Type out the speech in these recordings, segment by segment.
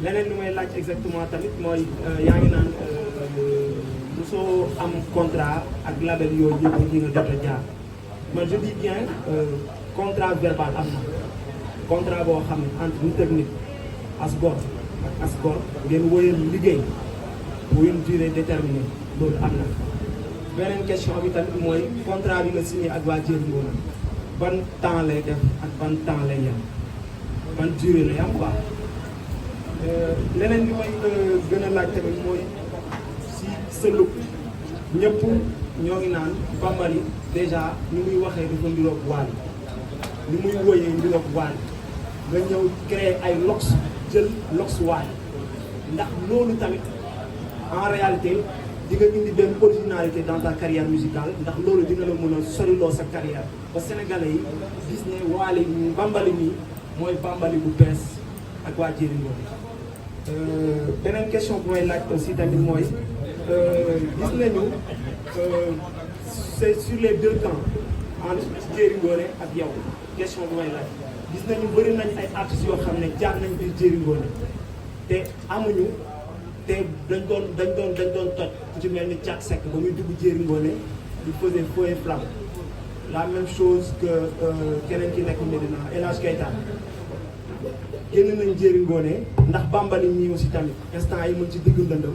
leneen lu may laaj exactement tamit mooy yaa ngi naan mosoo am contrat ak label yooyu yëpp yi nga jot a jaar man je dis bien contrat verbal am na contrat boo xam ne entre nit ak nit as gor ak as gor ngeen wóyal liggéey pour une durée déterminée loolu am na. beneen question bi tamit mooy contrat bi nga signé ak waa Thierry Ngona ban temps lay def ak ban temps lay yem ban durée lay am quoi. leneen li may gën a laaj tamit mooy si sa look ñëpp ñoo ngi naan Bambali déjà ni muy waxee dafa ndiroog Wally ni muy woyee ndiroog Wally nga ñëw créer ay lox jël lox Wally ndax loolu tamit en réalité di nga indi benn originalité dans ta carrière musicale ndax loolu dina la mën a soriloo sa carrière ba Sénégalais yi gis ne Wally Bambali mi mooy Bambali bu bees ak waa Thierry Ngona. beneen question bu may laaj aussi tamit mooy gis nañu c'est sur les deux camps entre Thierry Ngona ak yow question bu may laaj gis nañu bëri nañ ay artistes yoo xam ne jaar nañ biir Thierry Ngona te amuñu te dañ doon toj ku ci mel ni Thiat Seck ba muy dugg Thierry Ngona di faisait feu et flamme la même chose que keneen ki nekk Medina El Hadj Keita génn nañ Thierry Ngona ndax Bambali ñii aussi tamit instant yi mën ci diggu ndëndëm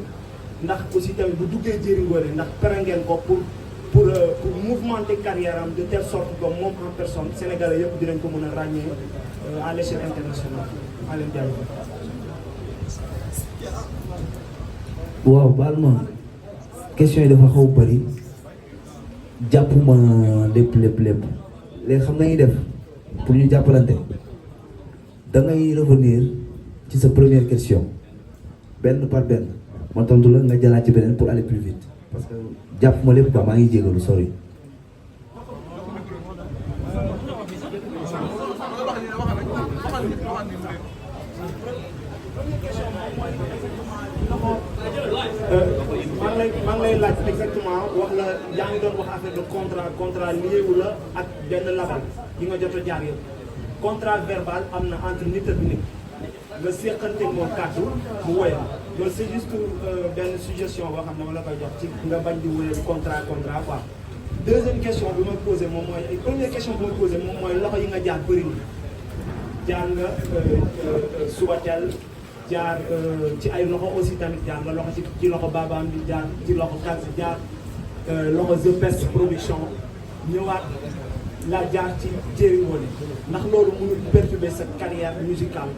ndax aussi tamit bu duggee Thierry Ngona ndax pare ngeen ko pour mouvementer carrière am de telle sorte que moom en personne sénégalais yëpp dinañ ko mën a ràññee à l'échelle internationale maa leen jaajëfal. waaw baal ma question yi dafa xaw bëri jàppuma lépp léegi xam nañuy def pour ñu jàppalante. da ngay revenir ci sa première question benn par benn ma tontu la nga jëlaat ci beneen pour aller plus vite parce que jàpp ma lépp quoi maa ngi jégalu sorry. maa ngi lay laaj exactement wax la yaa ngi doon wax affaire de contrat lié wu la ak benn label yi nga jot a jaar yëpp. contrat verbal am na entre nit ak nit nga séqanteeg moom kàddu mu woyal loolu c'est juste benn suggestion boo xam ne ma la koy jox ci nga bañ di woyal contrat quoi. deuxième question bi ma posé moom mooy première question bi ma posé moom mooy loxo yi nga jaar bëri na jaar nga Subatel jaar ci ay loxo aussi tamit jaar nga loxo ci loxo Babam bi jaar ci loxo Kalsi jaar loxo The Best Production ñëwaat. la jaar ci Thierry Ngona ndax loolu mënul perturber sa carrière musicale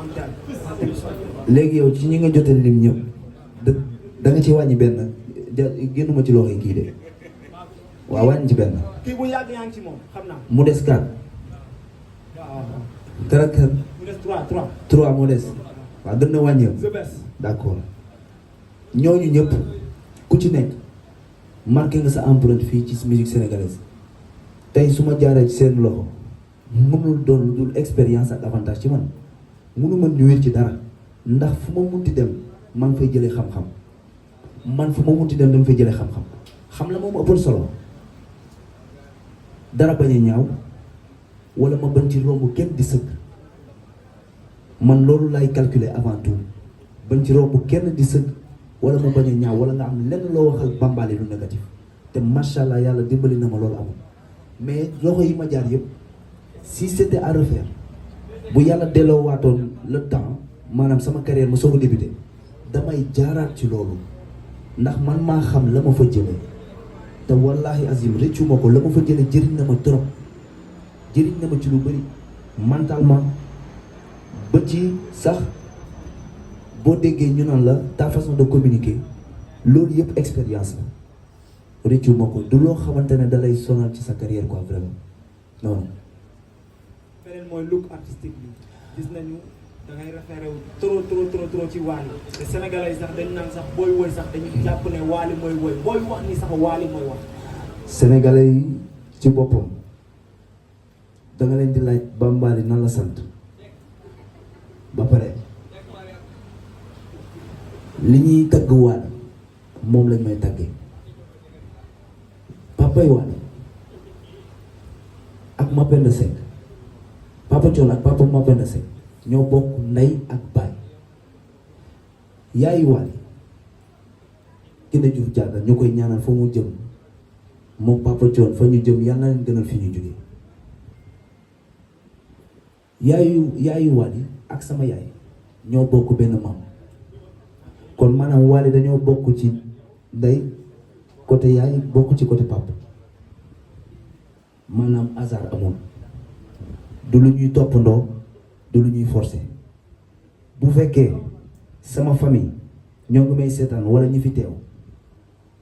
en terme. léegi yow ci ñi nga jotee lim ñëpp da nga ci wàññi benn génnuma ci loxo yi kii de waaw wàññi ci benn. kii bu yàgg yaa ngi ci moom xam naa. mu des 4. waaw. Karakar. mu des 3. 3 moo des. waaw gën na wàññeeku. The Best. d'accord ñooñu ñëpp ku ci nekk marqué nga sa empreinte fii ci musique sénégalaise. tey su ma jaaree ci seen loxo mënul doon lu dul expérience ak avantage ci man mënu mën ñu wér ci dara ndax fu ma munti dem maa ngi fay jëlee xam-xam man fu ma munti dem dama fay jëlee xam-xam xam la moom ëppal solo dara bañ a ñaaw wala ma bañ ci romb kenn di sëgg man loolu lay calculer avant tout bañ ci romb kenn di sëgg wala ma bañ a ñaaw wala nga am lenn loo waxal Bambali lu négatif te macha allah yàlla dimbali na ma loolu amul. mais loxo yi ma jaar yëpp si c'était à refaire bu yàlla delloo waatoon le temps maanaam sama carrière ma soog a débuté damay jaaraat ci loolu ndax man maa xam la ma fa jëlee te wallahi azim rëccu ma ko la ma fa jëlee jëriñ na ma trop jëriñ na ma ci lu bëri mentalement ba ci sax boo déggee ñu naan la ta façon de communiquer loolu yëpp expérience la. rëccu ma ko du loo xamante ne dalay sonal ci sa carrière quoi vraiment non. beneen mooy look artistique bi gis nañu da ngay référé wu trop ci Wally te sénégalais sax dañu naan sax booy woy sax dañuy jàpp ne Wally mooy woy booy wax ni sax Wally mooy wax. sénégalais yi ci boppam da nga leen di laaj Bambali nan la sant ba pare li ñuy tagg Wally moom lañ may taggee. Papa Wally ak Mapenda Seck Papa Thione ak Papa Mapenda Seck ñoo bokk ndey ak baay. yaayu Wally Kiné Diouf Diatta ñu koy ñaanal fa mu jëm moom Papa Thione fa ñu jëm yàlla na leen gënal fi ñu jógee. yaayu Wally ak sama yaay ñoo bokk benn maam kon maanaam Wally dañoo bokk ci ndey côté yaay bokk ci côté papa maanaam hasard amul du lu ñuy toppandoo du lu ñuy forcer. bu fekkee sama famille ñoo ngi may seetaan wala ñi fi teew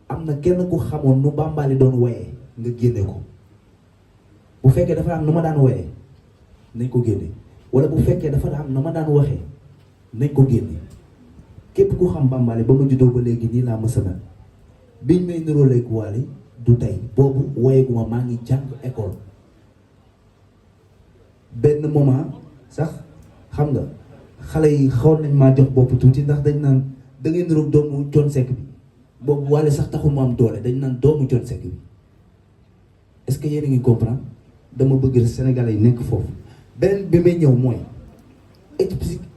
am na kenn ku xamoon nu Bambaly doon woyee nga génne ko. bu fekkee dafa am nu ma daan woyee nañ ko génne wala bu fekkee dafa am na ma daan waxee nañ ko génne. képp ku xam Bambaly ba ma juddoo ba léegi nii laa mësa mel biñ may niróoleeg Wally du tey boobu woyeguma maa ngi jàng école. benn moment sax xam nga xale yi xaw nañ maa jox bopp tuuti ndax dañ naan da ngay niroog doomu Thione Seck bi boobu Wally sax taxul mu am doole dañ naan doomu Thione Seck bi. est-ce que yéen a ngi comprendre dama bëgg Sénégalais yi nekk foofu. beneen bi may ñëw mooy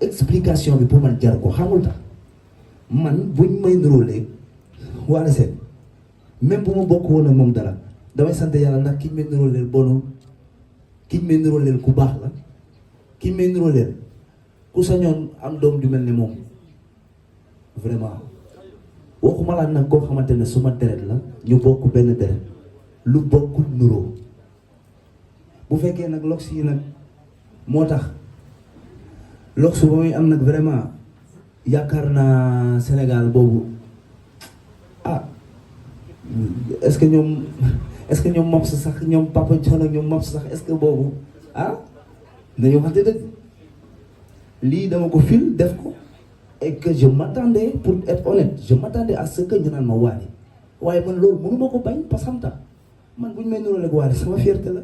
explication bi pour man jar ko xamul tax man buñ may niróolee Wally Seck même bu ma bokk woon ak moom dara damay sant yàlla ndax kiñ may niróoleel bonul kiñ may niróoleel ku baax la kiñ may niróoleel ku sañoon am doom du mel ni moom vraiment waxuma laa nag koo xamante ne suma deret la ñu bokk benn deret lu bokkul nuroo. bu fekkee nag lox yi nag moo tax lox ba muy am nag vraiment yaakaar naa Sénégal boobu est-ce que ñoom Mobs sax ñoom Papa Thione ak ñoom Mobs sax est-ce que boobu nañu waxante dëgg lii dama ko fil def ko et que je m'attendais pour être honnête je m'attendais à ce que ñu naan ma Wally waaye man loolu mënu ma ko bañ parce que xam tax man bu ñu may niróo ak Wally sama fierté la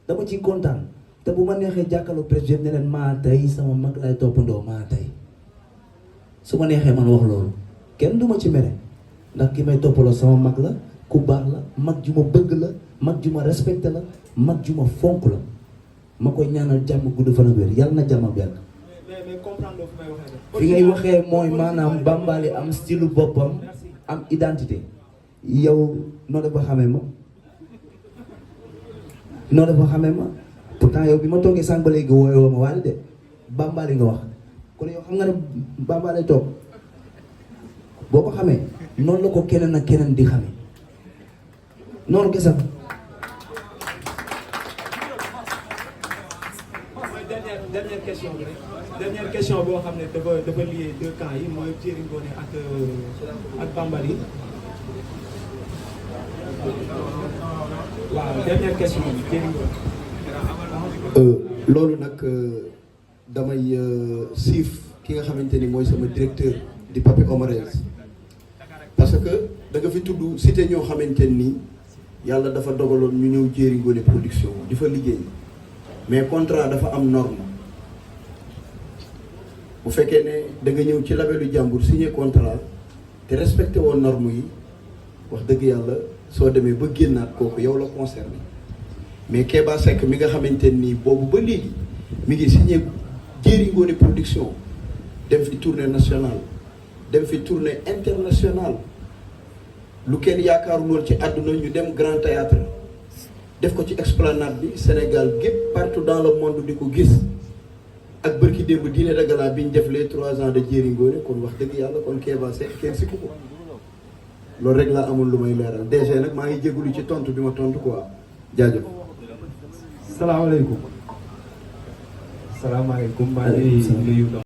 dama ciy kontaan te bu ma neexee jàkkaarloo président ne leen maa tey sama mag lay toppandoo maa tey su ma neexee man wax loolu kenn du ma ci mere ndax ki may toppaloo sama mag la ku baax la mag ju ma bëgg la mag ju ma respecté la mag ju ma fonk la ma koy ñaanal jàmm gudd fan ak wér yàlla na jàmm ak yàlla. mais comprendre fi may waxee. fi ngay waxee mooy maanaam Bambaly am style boppam am identité yow noo dafa xamee ma pourtant yow bi ma toogee sànq ba léegi wooyoo ma Wally de Bambaly nga wax kon yow xam nga ne Bambaly toog boo ko xamee noonu la ko keneen ak keneen di xamee noonu kese. dernière question bi rek dernière question boo xam ne dafa lié deux camps yi mooy Thierry Ngoné ak Bambaly. waaw dernière question bi Thierry Ngoné. loolu nag damay siif ki nga xamante ni mooy sama directeur di Pape Omarez parce que da nga fi tudd cité ñoo xamante ni yàlla dafa dogaloon ñu ñëw Thierry Ngoné production di fa liggéey mais contrat dafa am norme. bu fekkee ne da nga ñëw ci labelu jàmbur signé contrat te respecté woon norme yi wax dëgg yàlla soo demee ba génnaat kooku yow la concerné mais Kéba Seck mi nga xamante nii boobu ba léegi mi ngi signé Thierry Ngoné production dem fi tournée nationale dem fi tournée internationale lu kenn yaakaarul woon ci àdduna ñu dem Grand Théâtre def ko ci esplanade bi Sénégal gépp partout dans le monde di ko gis ak bërki démb dîner de gala bi ñu def les 3 ans de Thierry Ngoné kon wax dëgg yàlla kon Kéba Seck kenn sikku ko loolu rek laa amul lu may leeral DG nag maa ngi jégalu ci tontu bi ma tontu quoi jaajëf. salaamaaleykum. maa ngi nuyu